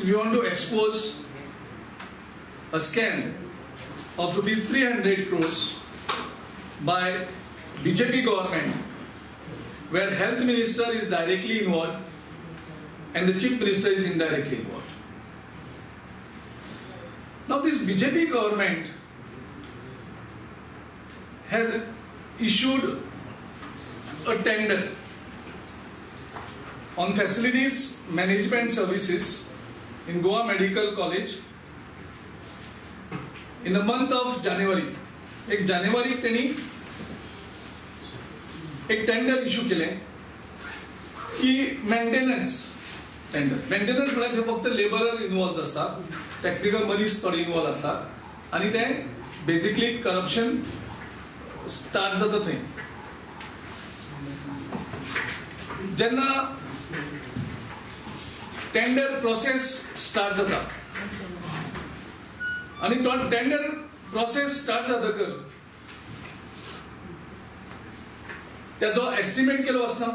We want to expose a scam of rupees 300 crores by BJP government, where health minister is directly involved and the chief minister is indirectly involved. Now this BJP government has issued a tender on facilities management services in Goa Medical College in the month of January. 1 जानेवारीक त्यांनी एक tender issue केलें की maintenance tender. Maintenance म्हळ्यार थंय फक्त labourer involve आसता, technical मनीस थोडे इनवॉल्व आसता आनी ते बेजिकली करप्शन स्टार्ट जाता थंय. जेन्ना टेंडर प्रोसेस स्टार्ट जाता आनी तो टेंडर प्रोसेस स्टार्ट जातकर त्याचो एस्टिमेट केलो आसना,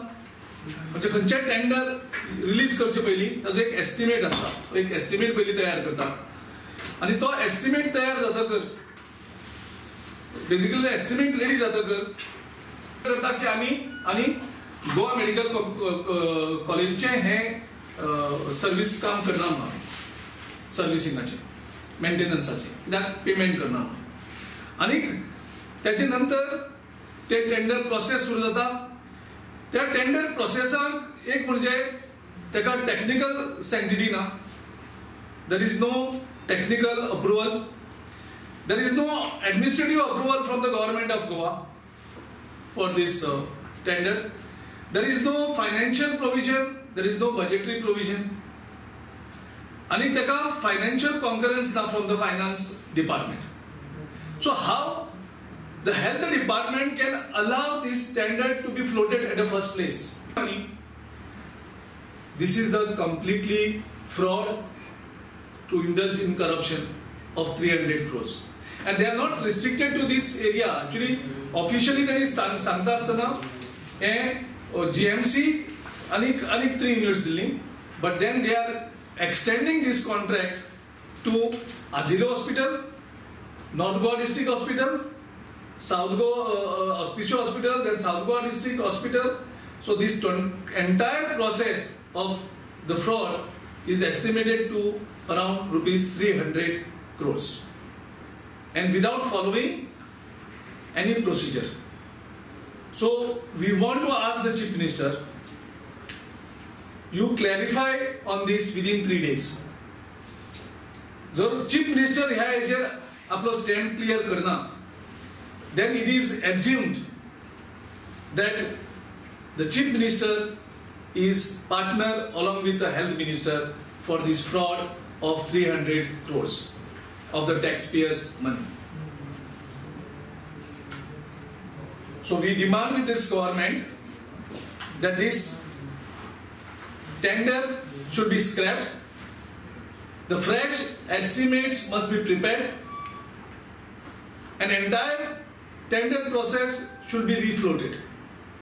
म्हणजे खंयचे टेंडर रिलीज करचे पयलीं ताजो एक एस्टिमेट आसता, एक एस्टिमेट पयलीं तयार करता आनी तो एस्टिमेट तयार जातकर बेजिकली एस्टिमेट रेडी जातकर करता की आमी आनी गोवा मेडिकल कॉलेजीचें हें सर्वीस काम करना म्हणून, सर्विसिंगाचें मेंटेनन्साचें, कित्याक पेमेंट करना म्हणून. आनी तेचे नंतर ते टेंडर प्रोसेस सुरू जाता. त्या टेंडर प्रोसेसाक एक म्हणजे ताका टॅक्निकल सँक्टिटी ना, there is no technical approval, there is no administrative approval from the government of Goa for this tender, there is no financial provision, there is no budgetary provision, आनी ताका financial concurrence ना from the finance department. So how the health department can allow this tender to be floated at the first place? This is a completely fraud to indulge in corruption of 300 crores. And they are not restricted to this area. Actually, officially त्यांनी सांगता आसतना हे GMC आनीक आनीक 3 units दिली, but then they are extending this contract to Azilio Hospital, North Goa District Hospital, South Goa Hospicio Hospital, then South Goa District Hospital. So this entire process of the fraud is estimated to around rupees 300 crores, and without following any procedure. So we want to ask the Chief Minister, you clarify on this within 3 days. जर Chief Minister ह्या हेचेर आपलो stand clear करना, then it is assumed that the Chief Minister is partner along with the Health Minister for this fraud of 300 crores of the taxpayers' money. So we demand with this government that this tender should be scrapped, the fresh estimates must be prepared, and entire tender process should be refloated.